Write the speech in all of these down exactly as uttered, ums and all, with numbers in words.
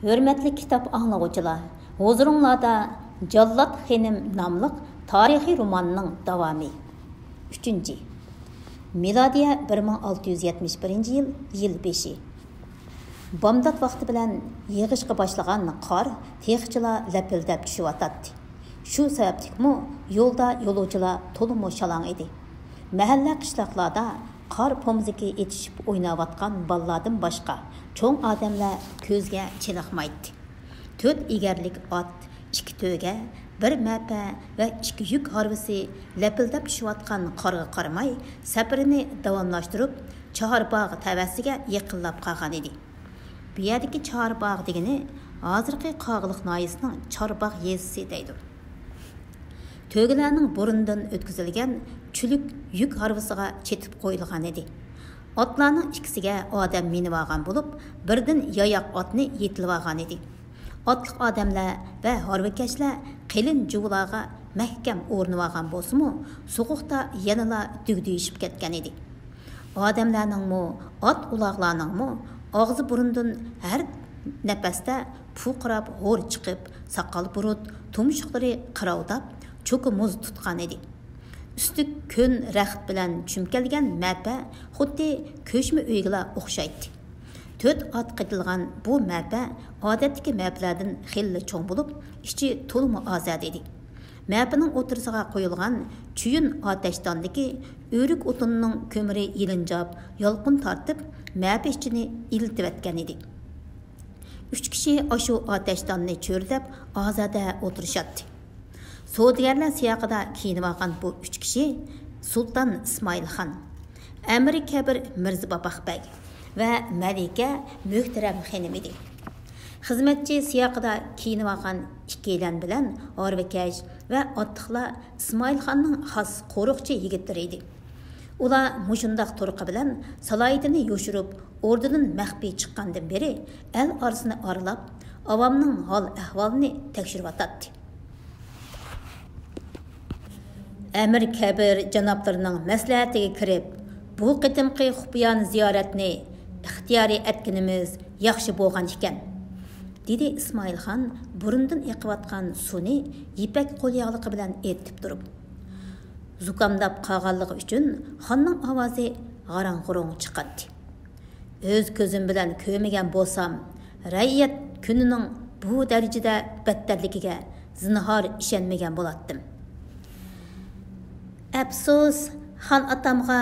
ھۆرمەتلىك كىتاب ئاڭلىغۇچىلار، ھۇزۇرۇڭلاردا جاللات خېنىم ناملىق تارىخىي روماننىڭ داۋامى. ئۈچىنچى. مىلادىيە بىر مىڭ ئالتە يۈز يەتمىش بىرىنچى يىل، يىل بېشى. بامدات ۋاقتى بىلەن يېغىشقا باشلىغان قار تېخىچىلا لەپىلدەپ چۈشۈۋاتاتتى. شۇ سەۋەبلىكمۇ يولدا يولۇچىلار تولىمۇ شالاڭ ئىدى. مەھەللە، قىشلاقلاردا قار پومزىكى ئېتىشىپ ئويناۋاتقان بالىلاردىن باشقا چوڭ ئادەملەر كۆزگە چېلىقمايتتى. تۆت ئېگەرلىك ئات، ئىككى تۆگە، بىر مەپە ۋە ئىككى يۈك ھارۋىسى لەپىلدەپ چۈشۈۋاتقان قارغا قارىماي، سەپىرىنى داۋاملاشتۇرۇپ، چاھارباغ تەۋەسىگە يېقىنلاپ قالغان ئىدى. بۇ يەردىكى چاھارباغ دېگىنى ھازىرقى قاغىلىق ناھىيەسىنىڭ چارباغ يېزىسى دەيدۇ. تۆگىلەرنىڭ بۇرنىدىن ئۆتكۈزۈلگەن چۈلۈك يۈك ھارۋىسىغا چېتىپ قويۇلغان ئىدى. ئاتلارنىڭ ئىككىسىگە ئادەم مىنىۋالغان بولۇپ، بىردىن ياياق ئاتنى يېتىلىۋالغان ئىدى. ئاتلىق ئادەملەر ۋە ھارۋىكەشلەر قېلىن جۇۋىلارغا مەھكەم ئورىنىۋالغان بولسىمۇ، سوغۇقتا يەنىلا دۈگدۈيۈشۈپ كەتكەن ئىدى. ئادەملەرنىڭمۇ، ئات-ئۇلاغلارنىڭمۇ ئاغزى بۇرنىدىن ھەر نەپەستە پۇرقىراپ ھور چىقىپ، ساقال-بۇرۇت، تۇمشۇقلىرى قىراۋداپ، چوكا مۇز تۇتقان ئىدى. ئۈستى كۆن رەخت بىلەن چۈمكەلگەن مەپە خۇددى كۆچمە ئۆيگىلا ئوخشايتتى. تۆت ئات قېتىلغان بۇ مەپە ئادەتتىكى مەپىلەردىن خېلىلا چوڭ بولۇپ، ئىچى تولىمۇ ئازادە ئىدى. مەپىنىڭ ئوتتۇرىسىغا قويۇلغان چويۇن ئاتەشداندىكى ئۆرۈك ئوتۇنىنىڭ كۆمۈرى يېلىنجاپ، يالقۇن تارتىپ، مەپە ئىچىنى ئىللىتىۋەتكەن ئىدى. ئۈچ كىشى ئاشۇ ئاتەشداننى چۆرىدەپ ئازادە ئولتۇرۇشاتتى. سودىگەرلەر سىياقىدا كىيىنىۋالغان بۇ ئۈچ كىشى سۇلتان ئىسمائىل خان، ئەمىر كەبىر مىرزا باباق بەگ ۋە مەلىكە مۆھتەرەم خېنىم ئىدى. خىزمەتچى سىياقىدا كىيىنىۋالغان ئىككىيلەن بىلەن ھارۋىكەش ۋە ئاتلىقلار ئىسمائىل خاننىڭ خاس قورۇقچى يىگىتلىرى ئىدى. ئۇلار مۇشۇنداق تۇرقى بىلەن سالاھىيىتىنى يوشۇرۇپ، ئوردىدىن مەخپىي چىققاندىن بېرى ئەل ئارىسىنى ئارىلاپ، ئاۋامنىڭ ھال-ئەھۋالىنى تەكشۈرۈۋاتاتتى. ئەمىر كەبىر جانابلىرىنىڭ مەسلىھەتىگە كىرىپ، بۇ قېتىمقى خۇپىيانە زىيارەتنى ئىختىيارىي ئەتكىنىمىز ياخشى بولغان ئىكەن، دېدى ئىسمائىل خان بۇرنىدىن ئېقىۋاتقان سۇنى يىپەك قولياغلىقى بىلەن ئېرىتىپ تۇرۇپ. زۇكامداپ قالغانلىقى ئۈچۈن خاننىڭ ئاۋازى غاراڭ-غۇرۇڭ چىقاتتى. ئۆز كۆزۈم بىلەن كۆرمىگەن بولسام، رەئىيەت كۈنىنىڭ بۇ دەرىجىدە بەتتەرلىكىگە زىنھار ئىشەنمىگەن بولاتتىم. ئەپسۇس، خان ئاتامغا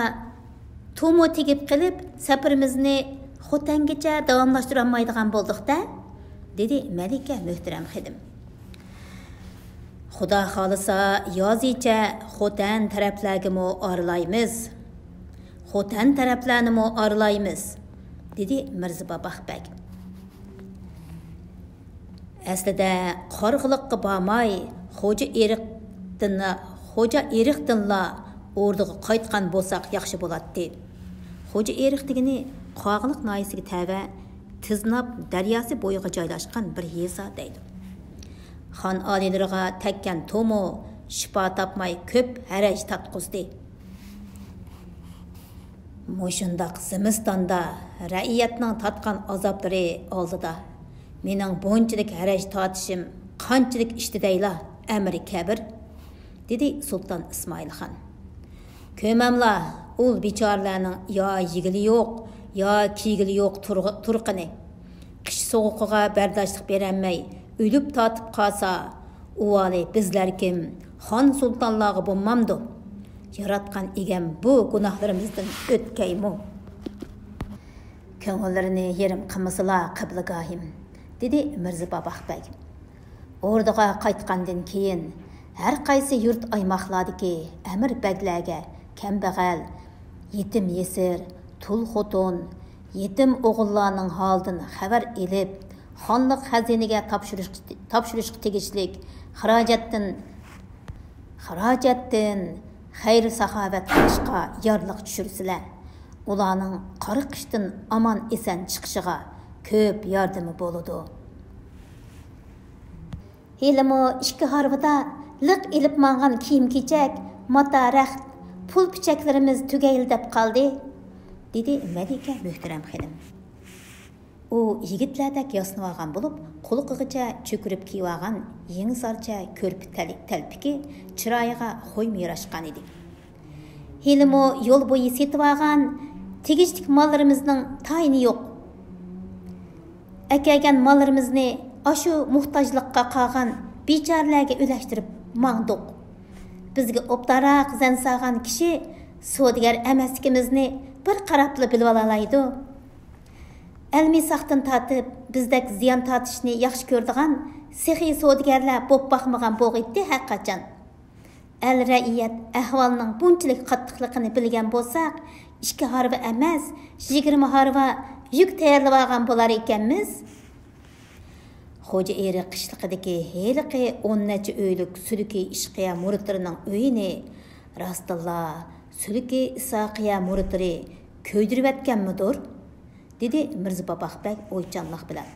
تومۇ تېگىپ قېلىپ، سەپىرىمىزنى خوتەنگىچە داۋاملاشتۇرالمايدىغان بولدۇق-دە، دېدى مەلىكە مۆھتەرەم خېنىم. خۇدا خالىسا، يازىچە خوتەن تەرەپلەرگىمۇ ئارىلايمىز. خوتەن تەرەپلەرنىمۇ ئارىلايمىز، دېدى مىرزا باباق بەگ. ئەسلىدە قارىغۇلۇققا بارماي، خوجا ئېرىقتىنلا، خوجا ئېرىقتىنلا ئوردىغا قايتقان بولساق ياخشى بولاتتى. خوجا ئېرىق دېگىنى قاغىلىق ناھىيەسىگە تەۋە تىزناپ دەرياسى بويىغا جايلاشقان بىر يېزا دەيدۇ. خان ئالىيلىرىغا تەگكەن تومۇ شىپا تاپماي كۆپ ھەرەج تارتقۇزدى. مۇشۇنداق زىمىستاندا رەئىيەتنىڭ تارتقان ئازابلىرى ئالدىدا مېنىڭ بۇنچىلىك ھەرەج تارتىشىم قانچىلىك ئىشتى دەيلا، ئەمىر كەبىر؟ دېدى سۇلتان ئىسمائىل خان. كۆرمەملا، ئۇل بىچارىلەرنىڭ يا يېگىلى يوق، يا كىيگىلى يوق تۇرغ-، تۇرقىنى. قىش سوغۇقىغا بەرداشلىق بېرەلمەي، ئۆلۈپ تارتىپ قالسا، ئۇۋالى بىزلەر كىم؟ خان سۇلتانلارغا بولمامدۇ؟ ياراتقان ئىگەم بۇ گۇناھلىرىمىزدىن ئۆتكەيمۇ؟ كۆڭۈللىرىنى يېرىم قىلمىسىلا، قىبلىگاھىم، دېدى مىرزا باباق بەگ. ئوردىغا قايتقاندىن كېيىن، ھەر قايسى يۇرت ئايماقلاردىكى ئەمىر بەگلەرگە كەمبەغەل، يېتىم يېسىر، تۇل خوتۇن، يېتىم ئوغۇللارنىڭ ھالىدىن خەۋەر ئېلىپ، خانلىق خەزىنىگە تاپشۇرۇش، تاپشۇرۇشقا تېگىشلىك خىراجەتتىن، خىراجەتتىن خەير-ساخاۋەت قىلىشقا يارلىق چۈشۈرسىلە، ئۇلارنىڭ قارا قىشتىن ئامان-ئېسەن چىقىشىغا كۆپ ياردىمى بولىدۇ. ھېلىمۇ ئىككى ھارۋىدا لىق ئېلىپ ماڭغان كىيىم-كېچەك، ماتا-رەخت، پۇل-پۈچەكلىرىمىز تۈگەيلى دەپ قالدى، دېدى مەلىكە مۆھتەرەم خېنىم. ئۇ يىگىتلەردەك ياسىنىۋالغان بولۇپ، قۇلىقىغىچە چۆكۈرۈپ كىيىۋالغان يېڭىسارچە كۆرپە تەل-، تەلپىكى چىرايىغا خويمۇ ياراشقان ئىدى. ھېلىمۇ يول بويى سېتىۋالغان تېگىشلىك ماللىرىمىزنىڭ تايىنى يوق. ئەكەلگەن ماللىرىمىزنى ئاشۇ موھتاجلىققا قالغان بىچارىلەرگە ئۈلەشتۈرۈپ ماڭدۇق. بىزگە ئوبدانراق زەن سالغان كىشى سودىگەر ئەمەسلىكىمىزنى بىر قاراپلا بىلىۋالالايدۇ. ئەلمىساقتىن تارتىپ بىزدەك زىيان تارتىشنى ياخشى كۆرىدىغان سېخىي سودىگەرلەر بوپ باقمىغان بولغىيتتى ھەرقاچان. ئەل رەئىيەت ئەھۋالنىڭ بۇنچىلىك قاتتىقلىقىنى بىلگەن بولساق، ئىككى ھارۋا ئەمەس، يىگىرمە ھارۋا يۈك تەييارلىۋالغان بولار ئىكەنمىز. خوجا ئېرىق قىشلىقىدىكى ھېلىقى ئون نەچچە ئۆيلۈك سۈلۈكى ئىشقىيە مۇرىتىرىنىڭ ئۆيىنى راستتىنلا سۈلۈكى ئىساقىيە مۇرىتىرى كۆيدۈرۈۋەتكەنمىدۇر؟ دېدى مىرزا باباق بەگ ئويچانلىق بىلەن.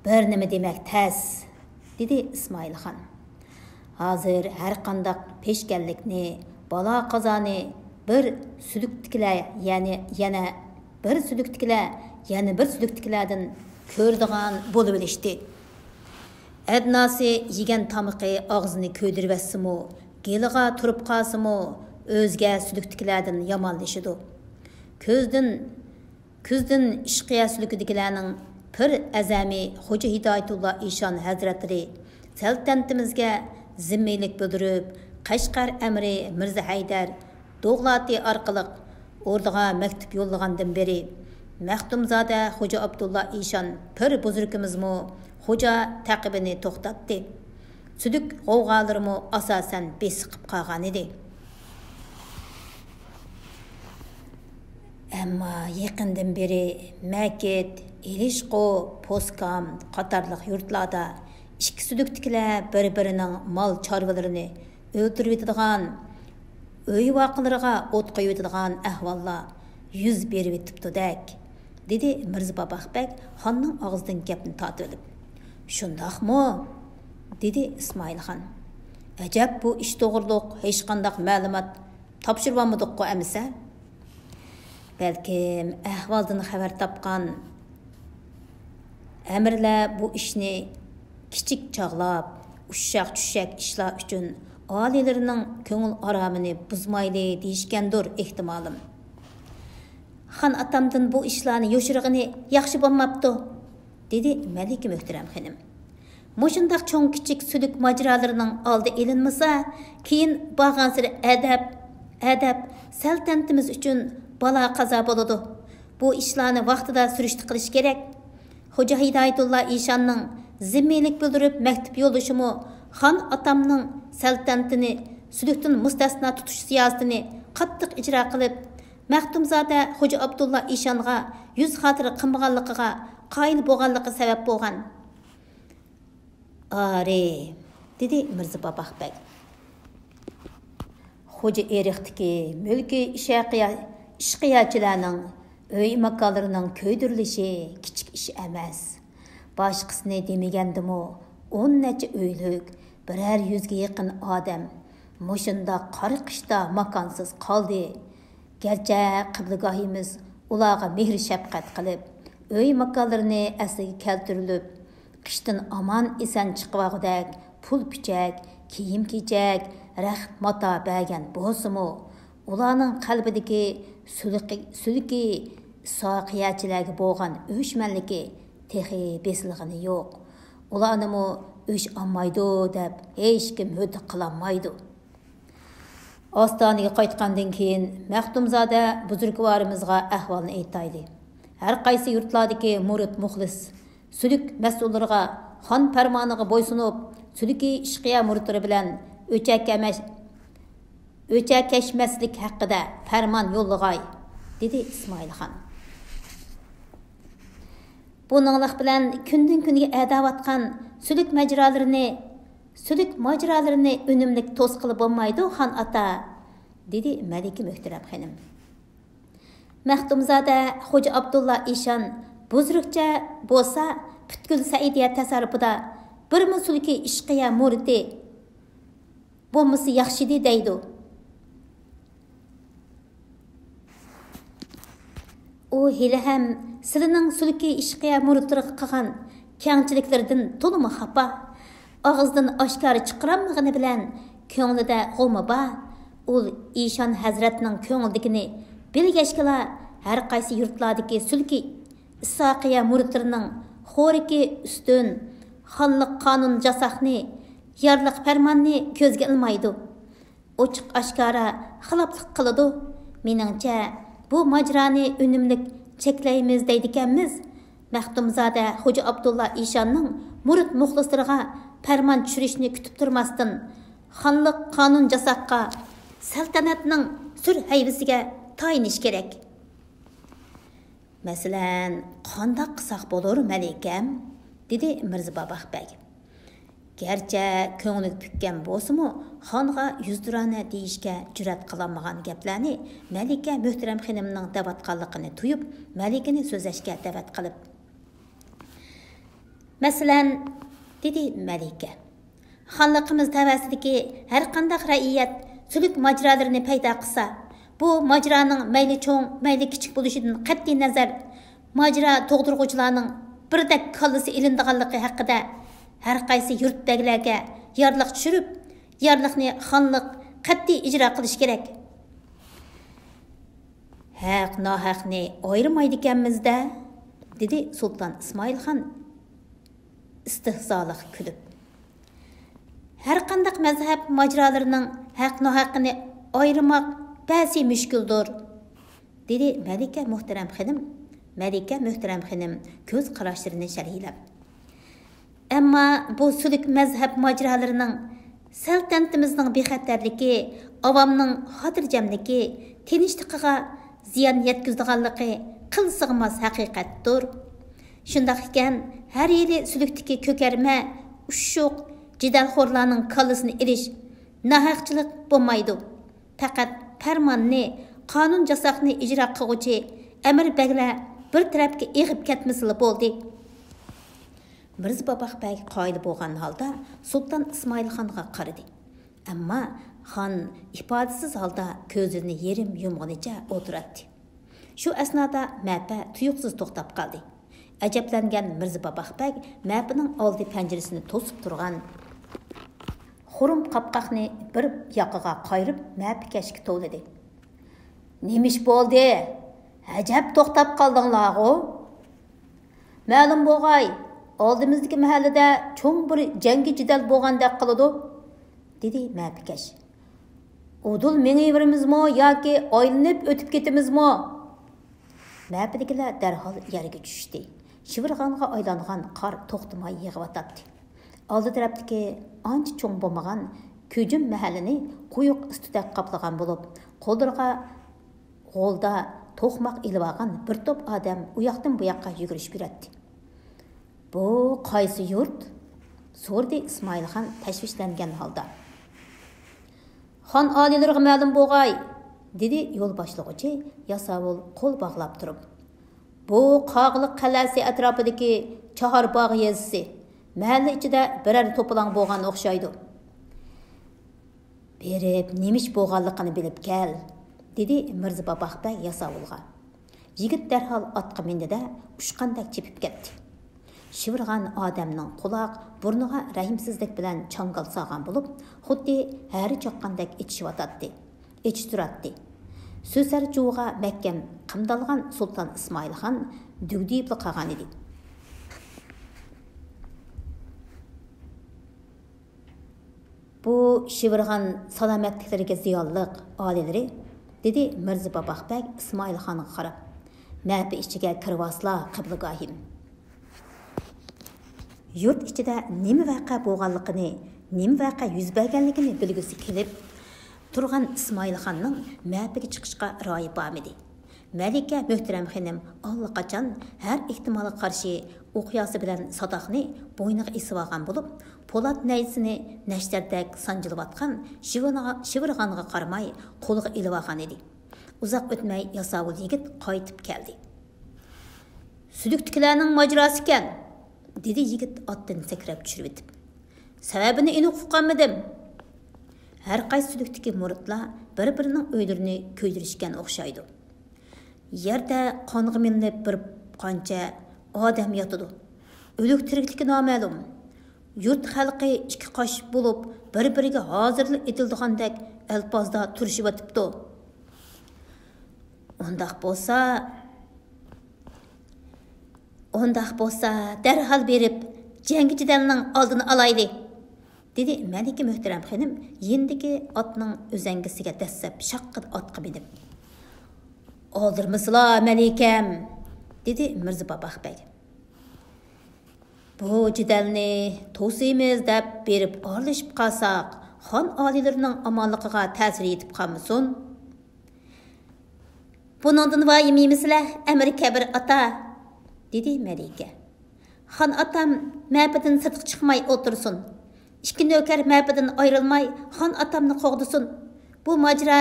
بىر نېمە دېمەك تەس، دېدى ئىسمائىل خان. ھازىر ھەرقانداق پېشكەللىكنى، بالا-قازانى بىر سۈلۈكتىكىلەر، يەنى يەنە بىر سۈلۈكتىكىلەر، يەنە بىر سۈلۈكتىكىلەردىن كۆرىدىغان بولۇۋېلىشتى. ئەدناسى يېگەن تامىقى ئاغزىنى كۆيدۈرۈۋەتسىمۇ، گېلىغا تۇرۇپ قالسىمۇ، ئۆزگە سۈلۈكتىكىلەردىن يامانلىشىدۇ. كۆزدىن كۈزدىن ئىشقىيە سۈلكىدىكىلەرنىڭ پىر ئەزەمى خوجا ھىدايەتۇللا ئىشان ھەزرەتلىرى سەلتەنىتىمىزگە زىممىيلىك بىلدۈرۈپ، قەشقەر ئەمىرى مىرزا ھەيدەر دوغلاتى ئارقىلىق ئوردىغا مەكتۇپ يوللىغاندىن بېرى، مەختۇمزادە خوجا ئابدۇللا ئىشان پىر بۇزرۇكىمىزمۇ خوجا تەقىبىنى توختاتتى. سۈلۈك غوۋغالىرىمۇ ئاساسەن بېسىقىپ قالغانىدى. ئەمما يېقىندىن بېرى مەكىت، ئېلىشقو، پوسكام قاتارلىق يۇرتلاردا ئىككى سۈلۈكتىكىلەر بىر-بىرىنىڭ مال چارۋىلىرىنى ئۆلتۈرۈۋېتىدىغان، ئۆي ۋاقىلىرىغا ئوت قويۇۋېتىدىغان ئەھۋاللار يۈز بېرىۋېتىپتۇدەك، دېدى مىرزا باباق بەگ خاننىڭ ئاغزىدىن گەپنى تارتىۋېلىپ. شۇنداقمۇ؟ دېدى ئىسمائىل خان. ئەجەب، بۇ ئىش توغرۇلۇق ھېچقانداق مەلۇمات تاپشۇرۇۋالمىدۇققۇ ئەمىسە؟ بەلكىم ئەھۋالدىن خەۋەر تاپقان ئەمىرلەر بۇ ئىشنى كىچىك چاغلاپ، ئۇششاق-چۈششەك ئىشلار ئۈچۈن ئالىيلىرىنىڭ كۆڭۈل ئارامىنى بۇزمايلى دېيىشكەندۇر ئېھتىمالىم. خان ئاتامدىن بۇ ئىشلارنى يوشۇرغىنى ياخشى بولماپتۇ، دېدى مەلىكە مۆھتەرەم خېنىم. مۇشۇنداق چوڭ-كىچىك سۈلۈك ماجىرالىرىنىڭ ئالدى ئېلىنمىسا، كېيىن بارغانسېرى ئەدەپ، ئەدەپ، سەلتەنىتىمىز ئۈچۈن بالا-قازا بولىدۇ. بۇ ئىشلارنى ۋاقتىدا سۈرۈشتە قىلىش كېرەك. خوجا ھىدايەتۇللا ئىشاننىڭ زىممىيلىك بىلدۈرۈپ مەكتۇپ يوللىشىمۇ خان ئاتامنىڭ سەلتەنىتىنى سۈلۈكتىن مۇستەسنا تۇتۇش سىياسىتىنى قاتتىق ئىجرا قىلىپ، مەختۇمزادە خوجا ئابدۇللا ئىشانغا يۈز خاتىرە قىلمىغانلىقىغا قايىل بولغانلىقى سەۋەب بولغان. ئارى، دېدى مىرزا باباق بەگ. خوجا ئېرىقتىكى مۈلكىي ئىشقىيە-، ئىشقىيەچىلەرنىڭ ئۆي ماكانلىرىنىڭ كۆيدۈرۈلۈشى كىچىك ئىش ئەمەس. باشقىسىنى دېمىگەندىمۇ، ئون نەچچە ئۆيلۈك، بىرەر يۈزگە يېقىن ئادەم مۇشۇنداق قارا قىشتا ماكانسىز قالدى. گەرچە قىبلىگاھىمىز ئۇلارغا مېھىر-شەپقەت قىلىپ، ئۆي ماكانلىرىنى ئەسلىگە كەلتۈرۈلۈپ، قىشتىن ئامان-ئېسەن چىقىۋالغۇدەك پۇل-پۈچەك، كىيىم-كېچەك، رەخت-ماتا بەرگەن بولسىمۇ، ئۇلارنىڭ قەلبىدىكى سۈلكى، سۈلكى ساقىيەچىلەرگە بولغان ئۆچمەنلىكى تېخى بېسىلغىنى يوق. ئۇلارنىمۇ ئۆچ ئالمايدۇ دەپ ھېچكىم ھۆددە قىلالمايدۇ. ئاستانىگە قايتقاندىن كېيىن، مەختۇمزادە بۇزرۇكۋارىمىزغا ئەھۋالنى ئېيتايلى. ھەر قايسى يۇرتلاردىكى مۇرىت مۇخلىس سۈلۈك مەسئۇللىرىغا خان پەرمانىغا بويسۇنۇپ، سۈلۈكى ئىشقىيە مۇرىتلىرى بىلەن ئۆچەكەمەش-، ئۆچەكەشمەسلىك ھەققىدە پەرمان يوللىغاي، دېدى ئىسمائىل خان. بۇنىڭلىق بىلەن كۈندىن-كۈنگە ئەدەۋاتقان سۈلۈك ماجىرالىرىنى، سۈلۈك ماجىرالىرىنى ئۈنۈملۈك توسقىلى بولمايدۇ، خان ئاتا، دېدى مەلىكە مۆھتەرەم خېنىم. مەختۇمزادە خوجا ئابدۇللا ئىشان بۇزرۇكچە بولسا، پۈتكۈل سەئىدىيە تەسەررۇپىدا بىرمۇ سۈلكى ئىشقىيە مۇرىتى بولمىسا ياخشىدى دەيدۇ. ئۇ ھېلىھەم سىلىنىڭ سۈلكى ئىشقىيە مۇرىتلىرىغا قىلغان كەڭچىلىكلىرىدىن تولىمۇ خاپا. ئاغزىدىن ئاشكارا چىقىرالمىغىنى بىلەن كۆڭلىدە غۇمى بار. ئۇ ئىشان ھەزرەتنىڭ كۆڭلىدىكىنى بىلگەچكىلا، ھەر قايسى يۇرتلاردىكى سۈلكى ئىسھاقىيە مۇرىتلىرىنىڭ خورىكى ئۈستۈن، خانلىق قانۇن جاساقنى، يارلىق پەرماننى كۆزگە ئىلمايدۇ. ئوچۇق ئاشكارا خىلاپلىق قىلىدۇ. مېنىڭچە، بۇ ماجىرانى ئۈنۈملۈك چەكلەيمىز دەيدىكەنمىز. مەختۇمزادە خوجا ئابدۇللا ئىشاننىڭ مۇرىت مۇخلىسلىرىغا پەرمان چۈشۈرۈشنى كۈتۈپ تۇرماستىن، خانلىق قانۇن جاساققا، سەلتەنەتنىڭ سۈر ھەيۋىسىگە تايىنىش كېرەك. مەسىلەن، قانداق قىلساق بولۇر، مەلىكەم؟ دېدى مىرزا باباق بەگ. گەرچە كۆڭلى پۈككەن بولسىمۇ، خانغا يۈزتۇرانە دېيىشكە جۈرئەت قىلالمىغان گەپلەرنى مەلىكە مۆھتەرەم خېنىمنىڭ دەۋاتقانلىقىنى تۇيۇپ، مەلىكىنى سۆزلەشكە دەۋەت قىلىپ، مەسىلەن، دېدى مەلىكە، خانلىقىمىز تەۋەسىدىكى ھەرقانداق رەئىيەت سۈلۈك ماجىرالىرىنى پەيدا قىلسا، بۇ ماجىرانىڭ مەيلى چوڭ، مەيلى كىچىك بولۇشىدىن قەتئىينەزەر، ماجىرا تۇغدۇرغۇچىلارنىڭ بىردەك كاللىسى ئېلىنىدىغانلىقى ھەققىدە ھەر قايسى يۇرت بەگلەرگە يارلىق چۈشۈرۈپ، يارلىقنى خانلىق قەتئىي ئىجرا قىلىشى كېرەك. ھەق ناھەقنى ئايرىمايدىكەنمىز-دە، دېدى سۇلتان ئىسمائىل خان ئىستىھزالىق كۈلۈپ. ھەرقانداق مەزھەپ ماجىرالىرىنىڭ ھەق ناھەققىنى ئايرىماق بەسى مۈشكۈلدۇر، دېدى مەلىكە مۆھتەرەم خېنىم، مەلىكە مۆھتەرەم خېنىم كۆز قاراشلىرىنى شەرھلەپ. ئەمما بۇ سۈلۈك مەزھەپ ماجىرالىرىنىڭ سەلتەنىتىمىزنىڭ بىخەتەرلىكى، ئاۋامنىڭ خاتىرجەملىكى، تىنچلىقىغا زىيان يەتكۈزىدىغانلىقى قىل سىغماس ھەقىقەتتۇر. شۇنداق ئىكەن، ھەر يىلى سۈلۈكتىكى كۆكەرمە، ئۇششۇق، جېدەلخورلارنىڭ كاللىسىنى ئېلىش ناھەقچىلىق بولمايدۇ. پەقەت پەرماننى، قانۇن جاساقنى ئىجرا قىلغۇچى ئەمىر بەگلەر بىر تەرەپكە ئېغىپ كەتمىسىلا بولدى. مىرزا باباق بەگ قايىل بولغان ھالدا سۇلتان ئىسمائىل خانغا قارىدى. ئەمما خان ئىپادىسىز ھالدا كۆزلىرىنى يېرىم يۇمغىنىچە ئولتۇراتتى. شۇ ئەسنادا مەپە تۇيۇقسىز توختاپ قالدى. ئەجەبلەنگەن مىرزا باباق بەگ مەپىنىڭ ئالدى پەنجىرىسىنى توسۇپ تۇرغان خۇرۇم قاپقاقنى بىر ياقىغا قايرىپ، مەپىكەشكە توۋلىدى. نېمە ئىش بولدى؟ ئەجەب توختاپ قالدىڭلارغۇ؟ مەلۇم بولغاي، ئالدىمىزدىكى مەھەللىدە چوڭ بىر جەڭگى جېدەل بولغاندەك قىلىدۇ، دېدى مەپىكەش. ئۇدۇل مېڭىۋېرىمىزمۇ ياكى ئايلىنىپ ئۆتۈپ كېتىمىزمۇ؟ مەپىدىكىلەر دەرھال يەرگە چۈشتى. شىۋىرغانغا ئايلانغان قار توختىماي يېغىۋاتاتتى. ئالدى تەرەپتىكى ئانچە چوڭ بولمىغان كۈجۈم مەھەللىنى قويۇق ئىس-تۈتەك قاپلىغان بولۇپ، قوللىرىغا غولدا توقماق ئېلىۋالغان بىر توپ ئادەم ئۇياقتىن بۇياققا يۈگۈرۈشۈپ يۈرەتتى. بۇ قايسى يۇرت؟ سورىدى ئىسمائىلخان تەشۋىشلەنگەن ھالدا. خان ئالىيلىرىغا مەلۇم بولغاي، دېدى يول باشلىغۇچى ياساۋۇل قول باغلاپ تۇرۇپ. بۇ قاغىلىق قەلئەسى ئەتراپىدىكى چاھارباغ يېزىسى. مەھەللە ئىچىدە بىرەر توپىلاڭ بولغان ئوخشايدۇ. بېرىپ نېمە ئىش بولغانلىقىنى بىلىپ كەل، دېدى مىرزا باباق بەگ ياساۋۇلغا. يىگىت دەرھال ئاتقا مىندى-دە، ئۇچقاندەك چېپىپ كەتتى. شىۋىرغان ئادەمنىڭ قۇلاق، بۇرنىغا رەھىمسىزلىك بىلەن چاڭگال سالغان بولۇپ، خۇددى ھەرە چاققاندەك ئېچىشىۋاتاتتى. ئېچىشتۇراتتى. سۆسەر جۇۋىغا مەھكەم قىمدالغان سۇلتان ئىسمائىل خان دۈگدىيىپلا قالغانىدى. بۇ شىۋىرغان سالامەتلىكلىرىگە زىيانلىق ئالىيلىرى، دېدى مىرزا باباق بەگ ئىسمائىل خانغا قاراپ. مەپە ئىچىگە كىرىۋالسىلا، قىبلىگاھىم. يۇرت ئىچىدە نېمە ۋەقە بولغانلىقىنى، نېمە ۋەقە يۈز بەرگەنلىكىنى بىلگۈسى كېلىپ تۇرغان ئىسمائىل خاننىڭ مەپىگە چىقىشقا رايى بارمىدى. مەلىكە مۆھتەرەم خېنىم ئاللىقاچان ھەر ئېھتىمالغا قارشى ئوقياسى بىلەن ساداقنى بوينىغا ئېسىۋالغان بولۇپ، پولات نەيزىسىنى نەشتەردەك سانجىلىۋاتقان شىۋىرغا-، شىۋىرغانغا قارىماي قولىغا ئېلىۋالغانىدى. ئۇزاق ئۆتمەي ياساۋۇل يىگىت قايتىپ كەلدى. سۈلۈكتىكىلەرنىڭ ماجىراسىكەن، دېدى يىگىت ئاتتىن سەكرەپ چۈشۈۋېتىپ. سەۋەبىنى ئېنىق ئۇقالمىدىم. ھەر قايسى سۈلۈكتىكى مۇرىتلار بىر-بىرىنىڭ ئۆيلىرىنى كۆيدۈرۈشكەن ئوخشايدۇ. يەردە قانغا مىلىنىپ بىر قانچە ئادەم ياتىدۇ. ئۆلۈك تىرىكلىكى نامەلۇم. يۇرت خەلقى ئىككى قاش بولۇپ، بىر-بىرىگە ھازىرلا ئېتىلىدىغاندەك ئەلپازدا تۇرۇشۇۋېتىپتۇ. ئۇنداق بولسا، ئۇنداق بولسا، دەرھال بېرىپ، جەڭگى جېدەلنىڭ ئالدىنى ئالايلى، دېدى مەلىكە مۆھتەرەم خېنىم يېنىدىكى ئاتنىڭ ئۈزەڭگىسىگە دەسسەپ شاققىدە ئاتقا مىنىپ. ئالدىرىمىسىلا، مەلىكەم، دېدى مىرزا باباق بەگ. بۇ جېدەلنى توسىمىز دەپ بېرىپ ئارىلىشىپ قالساق، خان ئالىيلىرىنىڭ ئامانلىقىغا تەسىر يېتىپ قالمىسۇن. بۇنىڭدىن ۋايىم يېمىسىلە، ئەمىر كەبىر ئاتا، دېدى مەلىكە. خان ئاتام مەپىدىن سىرتقا چىقماي ئولتۇرسۇن. ئىككى نۆكەر مەپىدىن ئايرىلماي خان ئاتامنى قوغدىسۇن. بۇ ماجىرا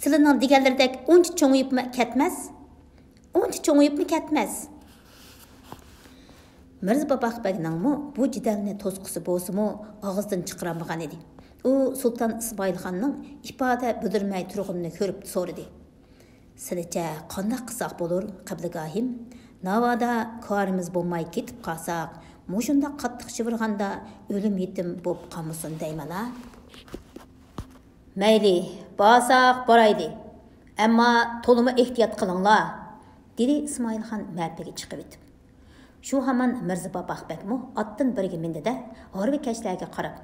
سىلىنىڭ دېگەنلىرىدەك ئۇنچە چوڭىيىپمۇ كەتمەس. ئۇنچە چوڭىيىپمۇ كەتمەس. مىرزا باباق بەگنىڭمۇ بۇ جېدەلنى توسقۇسى بولسىمۇ ئاغزىدىن چىقىرالمىغان ئىدى. ئۇ سۇلتان ئىسمائىل خاننىڭ ئىپادە بىلدۈرمەي تۇرغىنىنى كۆرۈپ سورىدى. سىلىچە قانداق قىلساق بولۇر، قەبلىگاھىم؟ ناۋادا كارىمىز بولماي كېتىپ قالساق، مۇشۇنداق قاتتىق شىۋىرغاندا ئۆلۈم يېتىم بولۇپ قالمىسۇن دەيمەنا. مەيلى، بارساق بارايلى، ئەمما تولىمۇ ئېھتىيات قىلىڭلار، دېدى ئىسمائىلخان مەپىگە چىقىۋېتىپ. شۇ ھامان مىرزا باباق بەگمۇ ئاتتىن بىرگە مىندى-دە، ھارۋىكەشلەرگە قاراپ،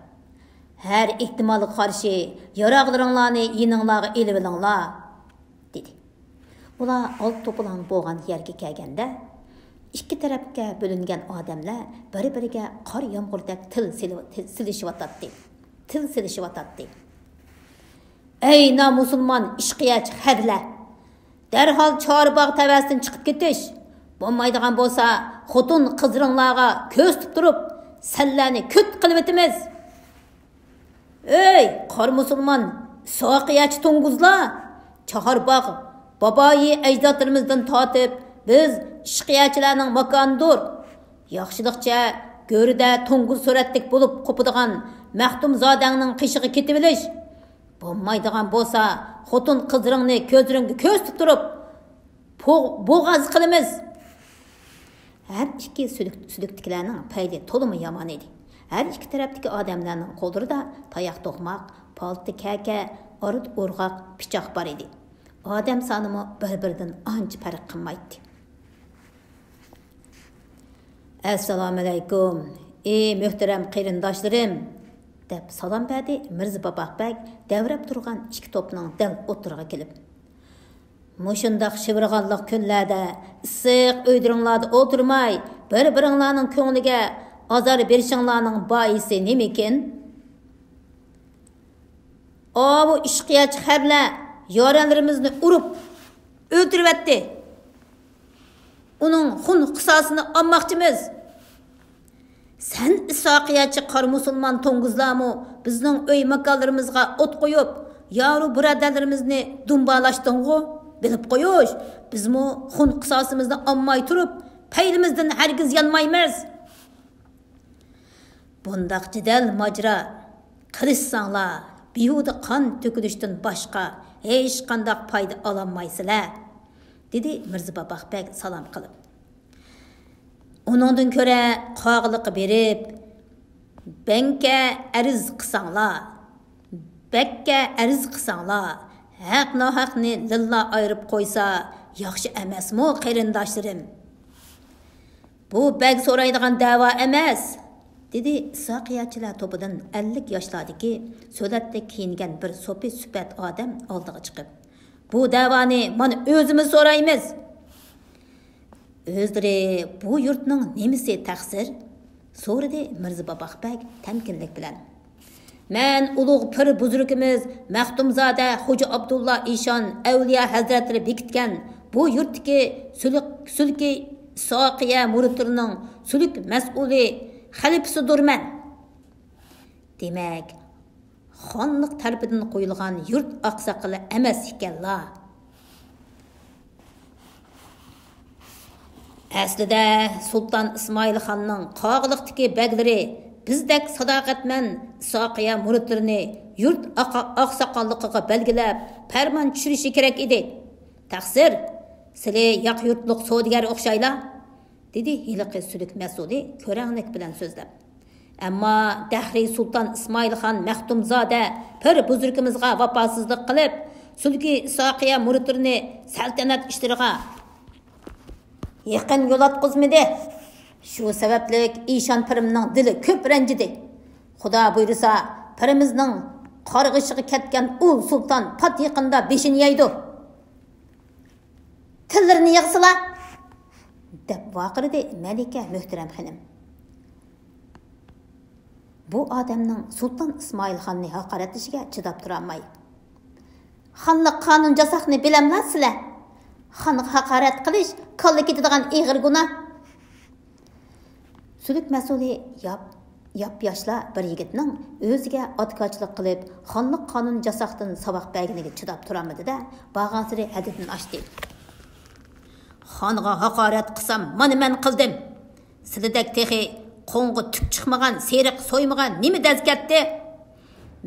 ھەر ئېھتىمالغا قارشى ياراغلىرىڭلارنى يېنىڭلارغا ئېلىۋېلىڭلار، دېدى. ئۇلار ئالتە توپىلاڭ بولغان يەرگە كەلگەندە، ئىككى تەرەپكە بۆلۈنگەن ئادەملەر بىر-بىرىگە قار يامغۇردەك تىل سېلىۋ-، تىل سېلىشىۋاتاتتى. تىل سېلىشىۋاتاتتى. ئەي نامۇسۇلمان ئىشقىيەچى خەرلەر! دەرھال چارباغ تەۋەسىدىن چىقىپ كېتىش! بولمايدىغان بولسا، خوتۇن قىزلىرىڭلارغا كۆرسىتىپ تۇرۇپ، سەنلەرنى كۈت قىلىۋېتىمىز! ئۆي، قارا مۇسۇلمان، ئىسھاقىيەچى توڭگۇزلار! چاھارباغ بابايى ئەجدادلىرىمىزدىن تارتىپ بىز ئىشقىيەچىلەرنىڭ ماكانىدۇر. ياخشىلىقچە گۆرىدە توڭگۇز سۈرەتلىك بولۇپ قوپىدىغان مەختۇمزادەڭنىڭ قېشىغا كېتىۋېلىش. بولمايدىغان بولسا، خوتۇن قىزلىرىڭنى كۆزلىرىڭگە كۆرسىتىپ تۇرۇپ، بوغ-، بوغاز قىلىمىز. ھەر ئىككى سۈلۈك-، سۈلۈكتىكىلەرنىڭ پەيلى تولىمۇ يامان ئىدى. ھەر ئىككى تەرەپتىكى ئادەملەرنىڭ قوللىرىدا تاياق توقماق، پالتا كەكە، ئارا ئورغاق، پىچاق بار ئىدى. ئادەم سانىمۇ بىر-بىرىدىن ئانچە پەرق قىلمايتتى. ئەسسالامۇئەلەيكۇم، ئى مۆھتەرەم قېرىنداشلىرىم، دەپ سالام بەردى مىرزا باباق بەگ دەۋرەپ تۇرغان ئىككى توپنىڭ دەل ئوتتۇرىغا كېلىپ. مۇشۇنداق شىۋىرغانلىق كۈنلەردە ئىسسىق ئۆيلىرىڭلاردا ئولتۇرماي، بىر-بىرىڭلارنىڭ كۆڭلىگە ئازار بېرىشىڭلارنىڭ بايىسى نېمىكىن؟ ئاۋۇ ئىشقىيەچ خەرلەر يارەنلىرىمىزنى ئۇرۇپ ئۆلتۈرۈۋەتتى. ئۇنىڭ خۇن قىساسىنى ئالماقچىمىز. سەن ئىسھاقىيەچى قارا مۇسۇلمان توڭگۇزلارمۇ بىزنىڭ ئۆي ماكانلىرىمىزغا ئوت قويۇپ، يارۇ بۇرادەرلىرىمىزنى دۇمبالاشتىڭغۇ؟ بىلىپ قويۇش، بىزمۇ خۇن قىساسىمىزنى ئالماي تۇرۇپ، پەيلىمىزدىن ھەرگىز يانمايمىز. بۇنداق جېدەل ماجىرا قىلىشساڭلار، بىھۇدە قان تۆكۈلۈشتىن باشقا ھېچقانداق پايدا ئالالمايسىلەر، دېدى مىرزا باباق بەگ سالام قىلىپ. ئۇنىڭدىن كۆرە قاغىلىققا بېرىپ، بەڭكە ئەرز قىلساڭلار، بەككە ئەرز قىلساڭلار، ھەق-ناھەقنى لىللا ئايرىپ قويسا ياخشى ئەمەسمۇ، قېرىنداشلىرىم؟ بۇ بەگ سورايدىغان دەۋا ئەمەس، دېدى ئىسھاقىيەچىلەر توپىدىن ئەللىك ياشلاردىكى سۆلەتلىك كىيىنگەن بىر سوپى سۈپەت ئادەم ئالدىغا چىقىپ. بۇ دەۋانى مانا ئۆزىمىز سورايمىز. ئۆزلىرى بۇ يۇرتنىڭ نېمىسى تەقسىر؟ سورىدى مىرزا باباق بەگ تەمكىنلىك بىلەن. مەن ئۇلۇغ پىر بۇزرۇكىمىز مەختۇمزادە خوجا ئابدۇللا ئىشان ئەۋلىيا ھەزرەتلىرى بېكىتكەن بۇ يۇرتتىكى سۈلۈك-، سۈلكى ئىسھاقىيە مۇرىتلىرىنىڭ سۈلۈك مەسئۇلى، خەلىپىسىدۇرمەن. دېمەك، خانلىق تەرىپىدىن قويۇلغان يۇرت ئاقساقىلى ئەمەس ئىكەنلا. ئەسلىدە سۇلتان ئىسمائىل خاننىڭ قاغىلىقتىكى بەگلىرى بىزدەك ساداقەتمەن ئىسھاقىيە مۇرىتلىرىنى يۇرت ئاقا-، ئاقساقاللىقىغا بەلگىلەپ، پەرمان چۈشۈرۈشى كېرەك ئىدى. تەقسىر، سىلى ياق يۇرتلۇق سودىگەر ئوخشايلا. دېدى ھېلىقى سۈلۈك مەسئۇلى كۆرەڭلىك بىلەن سۆزلەپ. ئەمما دەھرىي سۇلتان ئىسمائىل خان مەختۇمزادە پىر بۇزرۇكىمىزغا ۋاپاسىزلىق قىلىپ، سۈلكى ئىسھاقىيە مۇرىتىنى سەلتەنەت ئىشلىرىغا يېقىن يولاتقۇزمىدى. شۇ سەۋەبلىك ئىشان پىرىمنىڭ دىلى كۆپ رەنجىدى. خۇدا بۇيرۇسا، پىرىمىزنىڭ قارغىشىغا كەتكەن ئۇل سۇلتان پات يېقىندا بېشىنى يەيدۇ. تىللىرىنى يىغسىلا! دەپ ۋارقىرىدى مەلىكە مۆھتەرەم خېنىم. بۇ ئادەمنىڭ سۇلتان ئىسمائىل خاننى ھاقارەتلىشىگە چىداپ تۇرالماي، خانلىق قانۇن جاساقنى بىلەملا سىلە؟ خانغا ھاقارەت قىلىش كاللا كېتىدىغان ئېغىر گۇناھ. سۈلۈك مەسئۇلى ياپ-، ياپياشلا بىر يىگىتنىڭ ئۆزىگە ئاتىكارچىلىق قىلىپ، خانلىق قانۇن جاساقتىن ساۋاق بەرگىنىگە چىداپ تۇرالمىدى-دە، بارغانسېرى ھەددىدىن ئاشتى. خانغا ھاقارەت قىلسام، مانا مەن قىلدىم. سىلىدەك تېخى قوڭغا تۈك چىقمىغان، سېرىق سويمىغان نېمە دەز كەتتى؟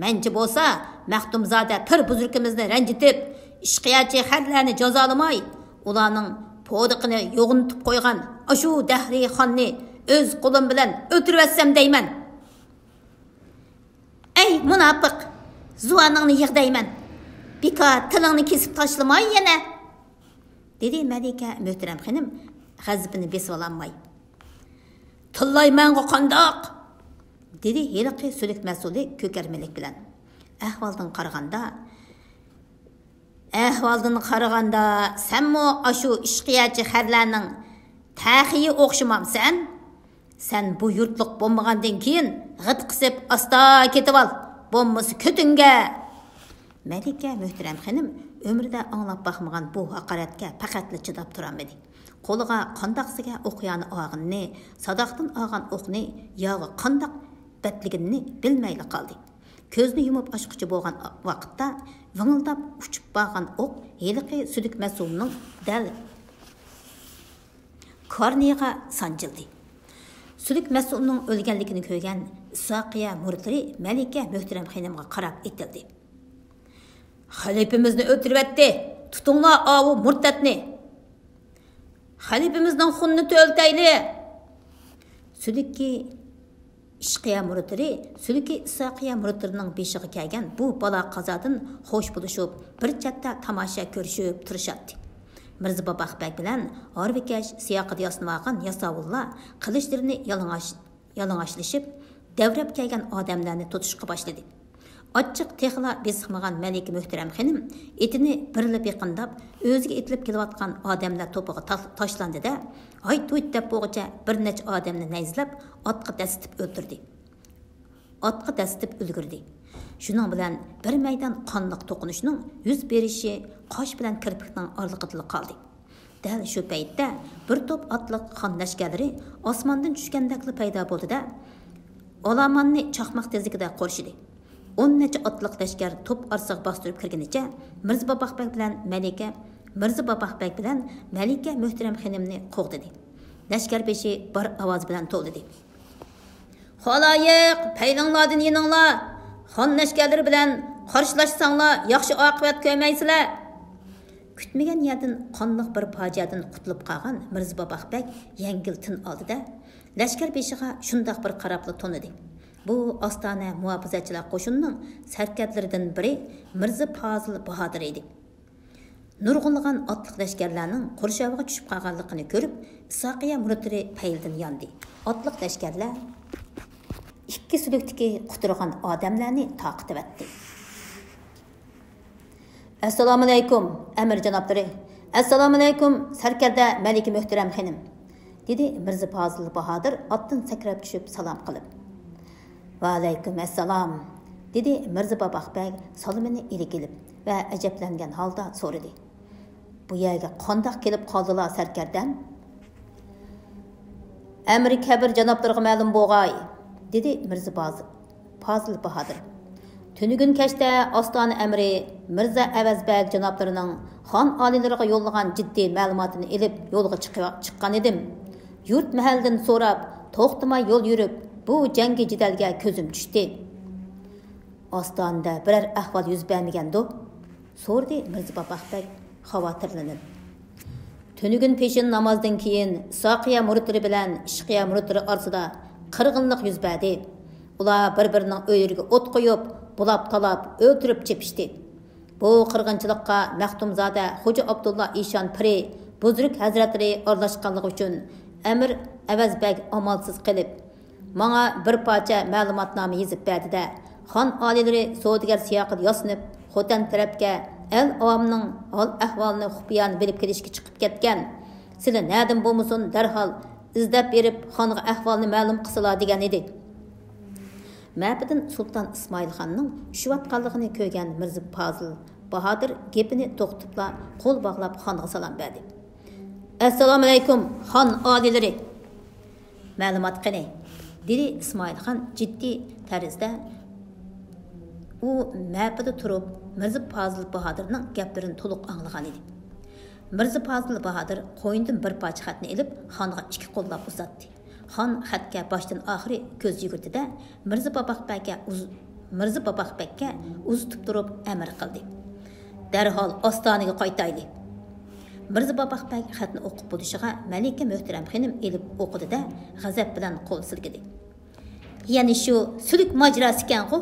مەنچە بولسا، مەختۇمزادە پىر بۇزرۇكىمىزنى رەنجىتىپ، ئىشقىيەچى خەرلەرنى جازالىماي، ئۇلارنىڭ پودىقىنى يوغىنىتىپ قويغان ئاشۇ دەھرىي خاننى ئۆز قولۇم بىلەن ئۆلتۈرۈۋەتسەم دەيمەن. ئەي مۇناپىق، زۇۋانىڭنى يىغ دەيمەن. بىكار تىلىڭنى كېسىپ تاشلىماي يەنە. دېدى مەلىكە مۆھتەرەم خېنىم غەزىپىنى بېسىۋالالماي. تىللايمەنغۇ قانداق؟ دېدى ھېلىقى سۈلۈك مەسئۇلى كۆكەرمىلىك بىلەن. ئەھۋالدىن قارىغاندا، ئەھۋالدىن قارىغاندا، سەنمۇ ئاشۇ ئىشقىيەچى خەرلەرنىڭ تەخىيى ئوخشىمامسەن؟ سەن بۇ يۇرتلۇق بولمىغاندىن كېيىن غىت قىسىپ ئاستا كېتىۋال، بولمىسا كۆتۈڭگە! مەلىكە مۆھتەرەم خېنىم ئۆمرىدە ئاڭلاپ باقمىغان بۇ ھاقارەتكە پەقەتلا چىداپ تۇرالمىدى. قولىغا قانداقسىگە ئوقيانى ئالغىنىنى، ساداقتىن ئالغان ئوقنى ياغا قانداق بەتلىگىنىنى بىلمەيلا قالدى. كۆزنى يۇمۇپ ئاچقۇچە بولغان ۋاقىتتا ۋىڭىلداپ ئۇچۇپ بارغان ئوق ھېلىقى سۈلۈك مەسئۇلنىڭ دەل كارنىغا سانجىلدى. سۈلۈك مەسئۇلنىڭ ئۆلگەنلىكىنى كۆرگەن ئىسھاقىيە مۇرىتلىرى مەلىكە مۆھتەرەم خېنىمغا قاراپ ئېتىلدى. خەلىپىمىزنى ئۆلتۈرۈۋەتتى! تۇتۇڭلار ئاۋۇ مۇرتەتنى! خەلىپىمىزنىڭ خۇنىنى تۆلىتەيلى! سۈلۈكى ئىشقىيە مۇرىتلىرى، سۈلۈكى ئىسھاقىيە مۇرىتلىرىنىڭ بېشىغا كەلگەن بۇ بالا قازادىن خوش بولۇشۇپ، بىر چەتتە تاماشا كۆرۈشۈپ تۇرۇشاتتى. مىرزا باباق بەگ بىلەن ھارۋىكەش سىياقىدا ياسىنىۋالغان ياساۋۇللار قىلىچلىرىنى يالىڭاچ-، يالىڭاچلىشىپ، دەۋرەپ كەلگەن ئادەملەرنى تۇتۇشقا باشلىدى. ئاچچىق تېخىلا بېسىقمىغان مەلىكە مۆھتەرەم خېنىم ئېتىنى بىرلا بېقىنداپ، ئۆزىگە ئېتىلىپ كېلىۋاتقان ئادەملەر توپىغا تا-، تاشلاندى-دە، ھايت-ھۇيت دەپ بولغۇچە بىر نەچچە ئادەمنى نەيزىلەپ، ئاتقا دەسسىتىپ ئۆلتۈردى. ئاتقا دەسسىتىپ ئۈلگۈردى. شۇنىڭ بىلەن بىر مەيدان قانلىق توقۇنۇشنىڭ يۈز بېرىشى قاش بىلەن كىرپىكنىڭ ئارىلىقىدىلا قالدى. دەل شۇ پەيتتە بىر توپ ئاتلىق خان لەشكەرلىرى ئاسماندىن چۈشكەندەكلا پەيدا بولدى-دە، ئالاماننى چاقماق تېزلىكىدە قورشىدى. ئون نەچچە ئاتلىق لەشكەر توپ ئارىسىغا باستۇرۇپ كىرگىنىچە، مىرزا باباق بەگ بىلەن مەلىكە، مىرزا باباق بەگ بىلەن مەلىكە مۆھتەرەم خېنىمنى قوغدىدى. لەشكەر بېشى بار ئاۋاز بىلەن توۋلىدى. خالايىق، پەيلىڭلاردىن يېنىڭلار! خان لەشكەرلىرى بىلەن قارشىلاشساڭلار، ياخشى ئاقىۋەت كۆرمەيسىلەر! كۈتمىگەن يەردىن قانلىق بىر پاجىئەدىن قۇتۇلۇپ قالغان مىرزا باباق بەگ يەڭگىل تىن ئالدى-دە، لەشكەر بېشىغا شۇنداق بىر قاراپلا تونىدى. بۇ ئاستانە مۇھاپىزەتچىلەر قوشۇنىنىڭ سەركەردىلىرىدىن بىرى مىرزا پازىل باھادىر ئىدى. نۇرغۇنلىغان ئاتلىق لەشكەرلەرنىڭ قورشاۋىغا چۈشۈپ قالغانلىقىنى كۆرۈپ، ئىسھاقىيە مۇرىتلىرى پەيلىدىن ياندى. ئاتلىق لەشكەرلەر ئىككى سۈلۈكتىكى قۇترىغان ئادەملەرنى تارقىتىۋەتتى. ئەسسالامۇئەلەيكۇم، ئەمىر جانابلىرى! ئەسسالامۇئەلەيكۇم، سەركەردە مەلىكە مۆھتەرەم خېنىم! دېدى مىرزا پازىل باھادىر ئاتتىن سەكرەپ چۈشۈپ سالام قىلىپ. ۋەئەلەيكۇم ئەسسالام، دېدى مىرزا باباق بەگ سالىمىنى ئىلىك ئېلىپ ۋە ئەجەبلەنگەن ھالدا سورىدى. بۇ يەرگە قانداق كېلىپ قالدىلا، سەركەردەم؟ ئەمىر كەبىر جانابلىرىغا مەلۇم بولغاي، دېدى مىرزا باز-، پازىل باھادىر. تۈنۈگۈن كەچتە ئاستانە ئەمىرى مىرزا ئەۋەز بەگ جانابلىرىنىڭ خان ئالىيلىرىغا يوللىغان جىددىي مەلۇماتىنى ئېلىپ يولغا چىقىۋ-، چىققان ئىدىم. يۇرت مەھەللىدىن سوراپ، توختىماي يول يۈرۈپ، بۇ جەڭگى جېدەلگە كۆزۈم چۈشتى. ئاستانىدە بىرەر ئەھۋال يۈز بەرمىگەندۇ؟ سورىدى مىرزا باباق بەگ خاۋاتىرلىنىپ. تۈنۈگۈن پېشىن نامازدىن كېيىن ساقىيە مۇرىتلىرى بىلەن ئىشقىيە مۇرىتلىرى ئارىسىدا قىرغىنلىق يۈز بەردى. ئۇلار بىر-بىرىنىڭ ئۆيلىرىگە ئوت قويۇپ، بۇلاپ-تالاپ، ئۆلتۈرۈپ چېپىشتى. بۇ قىرغىنچىلىققا مەختۇمزادە خوجا ئابدۇللا ئىشان پىرى بۇزرۇك ھەزرەتلىرى ئارىلاشقانلىقى ئۈچۈن ئەمىر ئەۋەز بەگ ئامالسىز قېلىپ، ماڭا بىر پارچە مەلۇماتنامە يېزىپ بەردى-دە، خان ئالىيلىرى سودىگەر سىياقىدا ياسىنىپ، خوتەن تەرەپكە ئەل-ئاۋامنىڭ ھال-ئەھۋالىنى خۇپىيانە بىلىپ كېلىشكە چىقىپ كەتكەن. سىلى نەدىن بولمىسۇن، دەرھال ئىزدەپ بېرىپ، خانغا ئەھۋالنى مەلۇم قىلسىلا، دېگەن ئىدى. مەپىدىن سۇلتان ئىسمائىل خاننىڭ چۈشۈۋاتقانلىقىنى كۆرگەن مىرزا پازىل باھادىر گېپىنى توختىتىپلا، قول باغلاپ خانغا سالام بەردى. ئەسسالامۇئەلەيكۇم، خان ئالىيلىرى! مەلۇمات قېنى؟ دېدى ئىسمائىل خان جىددىي تەرزدە. ئۇ مەپىدە تۇرۇپ، مىرزا پازىل باھادىرنىڭ گەپلىرىنى تولۇق ئاڭلىغان ئىدى. مىرزا پازىل باھادىر قوينىدىن بىر پارچە خەتنى ئېلىپ، خانغا ئىككى قوللاپ ئۇزاتتى. خان خەتكە باشتىن ئاخىرى كۆز يۈگۈرتتى-دە، مىرزا باپاق بەگكە ئۇز-، مىرزا باپاق بەگكە ئۇزىتىپ تۇرۇپ ئەمىر قىلدى. دەرھال ئاستانىگە قايتايلى. مىرزا باپاق بەگ خەتنى ئوقۇپ بولۇشىغا مەلىكە مۆھتەرەم خېنىم ئېلىپ ئوقۇدى-دە، غەزەپ بىلەن قول سىلكىدى. يەنە شۇ سۈلۈك ماجىراسى ئىكەنغۇ؟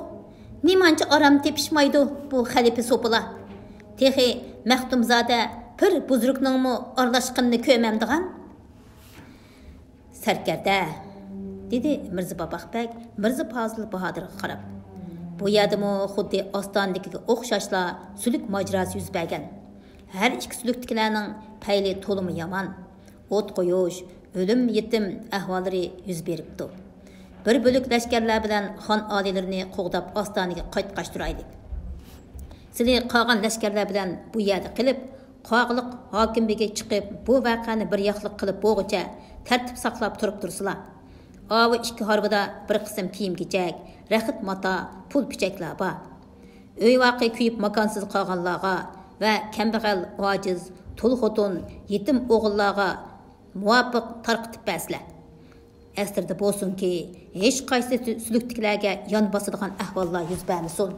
نېمانچە ئارام تېپىشمايدۇ بۇ خەلىپە سوپىلار؟ تېخى مەختۇمزادە پىر بۇزرۇكنىڭمۇ ئارىلاشقىنىنى كۆرمەمدىغان؟ سەركەردە، دېدى مىرزا باپاق بەگ مىرزا پازىل باھادىرغا قاراپ، بۇ يەردىمۇ خۇددى ئاستانىدىكىگە ئوخشاشلا سۈلۈك ماجىراسى يۈز بەرگەن. ھەر ئىككى سۈلۈكتىكىلەرنىڭ پەيلى تولىمۇ يامان. ئوت قويۇش، ئۆلۈم يېتىم ئەھۋاللىرى يۈز بېرىپتۇ. بىر بۆلەك لەشكەرلەر بىلەن خان ئالىيلىرىنى قوغداپ ئاستانىگە قايتقاچ تۇرايلى. سىلى قالغان لەشكەرلەر بىلەن بۇ يەردە قېلىپ، قاغىلىق ھاكىم بېگى چىقىپ، بۇ ۋەقەنى بىر ياقلىق قىلىپ بولغۇچە تەرتىپ ساقلاپ تۇرۇپ تۇرسىلا. ئاۋۇ ئىككى ھارۋىدا بىر قىسىم كىيىم-كېچەك، رەخت ماتا، پۇل-پۈچەكلەر بار. ئۆي-ۋاقى كۆيۈپ ماكانسىز قالغانلارغا ۋە كەمبەغەل، ئاجىز، تۇل خوتۇن، يېتىم ئوغۇللارغا مۇۋاپىق تارقىتىپ بەرسىلە. ئەسلىدە بولسۇنكى، ھېچقايسى سۈلۈكتىكىلەرگە يان باسىدىغان ئەھۋاللار يۈز بەرمىسۇن.